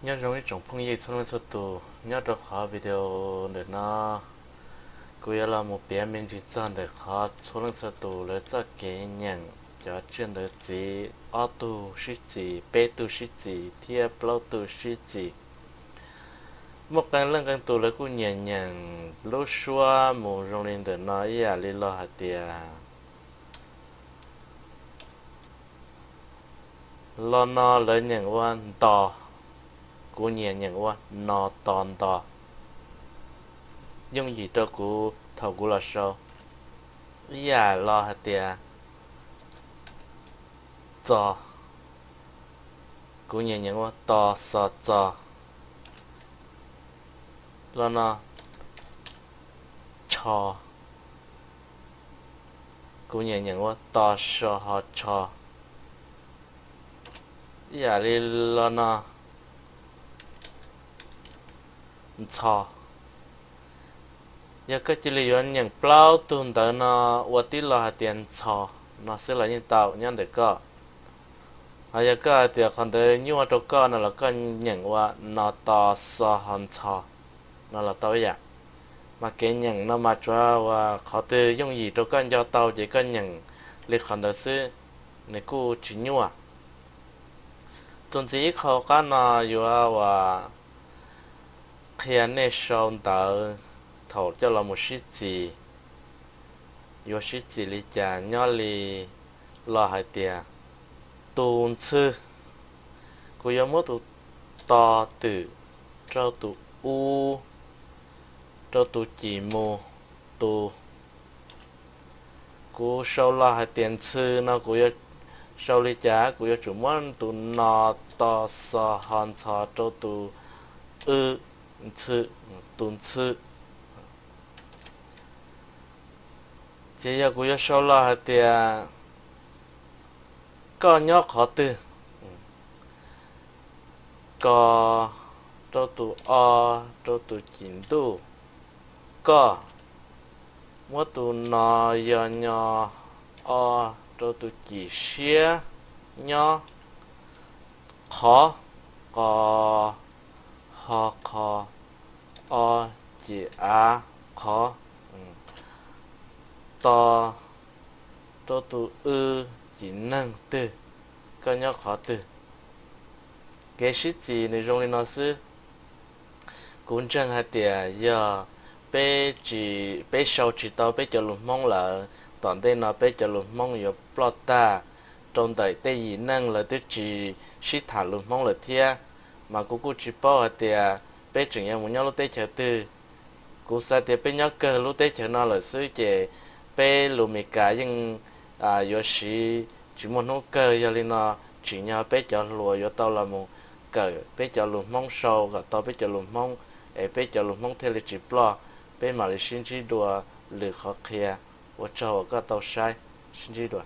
Nyob zoo ib tsoom phooj ywg txhua leej txhua tus, nyob rau qhov video ntawm no kuv yuav los mus piav me ntsis txog ntawm qhov txhua leej txhua tus lawv txoj kev nyeem cov tsiaj ntawv txiv, ob tug sib txis, peb tug sib txis thiab plaub tug sib txis. Muaj qee leej qee tus lawv kuj nyiam nyeem lub suab mus zoo li ntawm no ib yam li los hais tias, lo no lawv nyeem ua nto, kuv nyiam nyeem ua no to nto, yooj yim rau kuv thaum kuv los sau. Ib yam los hais tias txo, kuv nyiam nyeem ua to xo txo. Lo no tsho, kuv nyiam nyeem ua to so ho tsho. Ib yam li lo no ntxho. Yog koj cia li yuav nyeem plaub tug ntawv no ua tib lo hais tias ntxho no xwb los yeej tau nyob ntawm koj. Ho yog koj hais tias qhov ntawd nyuaj rau koj no los koj nyeem ua no to xo ho ntxho no los tau ib yam. Mas kev nyeem no mas tsuav uas qhov twg yooj yim rau koj nco tau ces koj nyeem li qhov ntawd xwb, nws kuj tsis nyuaj. Tus ntxiv ib qho qab no yuav uas qhia nej sau ntawv thaum coj los mus sib txis, yuav sib txis li cas nyob li los hais tias tu ntxhw. Kuv yuav muab tus to twm rau tus u, rau tus cim mus tu. Kuv sau los hais tias ntxhw no kuv yuav sau li cas? Kuv yuav tsum muab tus no to xo ho ntxho rau tus w, ntxhw, tus ntxhw. Ces yog kuv yuav sau los hais tias koj nyob qhov twg, ko rau tus o, rau tus cim ntuj, koj. Muab tus no yog nyo, o rau tus cim siab, nyob, qhov, qo ho qho, o cim av, qhov, to rau tus w cim neeg twg, koj nyob qhov twg. Kev sib txis nws zoo li no xwb. Kuv ntseeg hais tias yog peb tsis, peb sau tsis tau peb cov lus Hmoob lawm, tom ntej no peb cov lus Hmoob yuav ploj tag. Rau ntawm tej yim neej lawv twb tsis sib tham lus Hmoob lawm thiab, mas kuv kuj tsis paub hais tias peb tseem yuav mus nyob lub teb chaws twg. Kuv xav tias peb nyob kawg lub teb chaws no lawm xwb ces peb lus Meskas yeej yuav siv tsis muaj hnub kawg. Yog li no tsim nyog peb cov hluas yuav tau los mus kawm peb cov lus Hmoob, sau kom tau peb cov lus Hmoob, es peb cov lus Hmoob thiaj li tsis ploj. Peb mam li sib ntsib dua lwm qhov qhia. Ua tsaug uas koj tau saib, sib ntsib dua.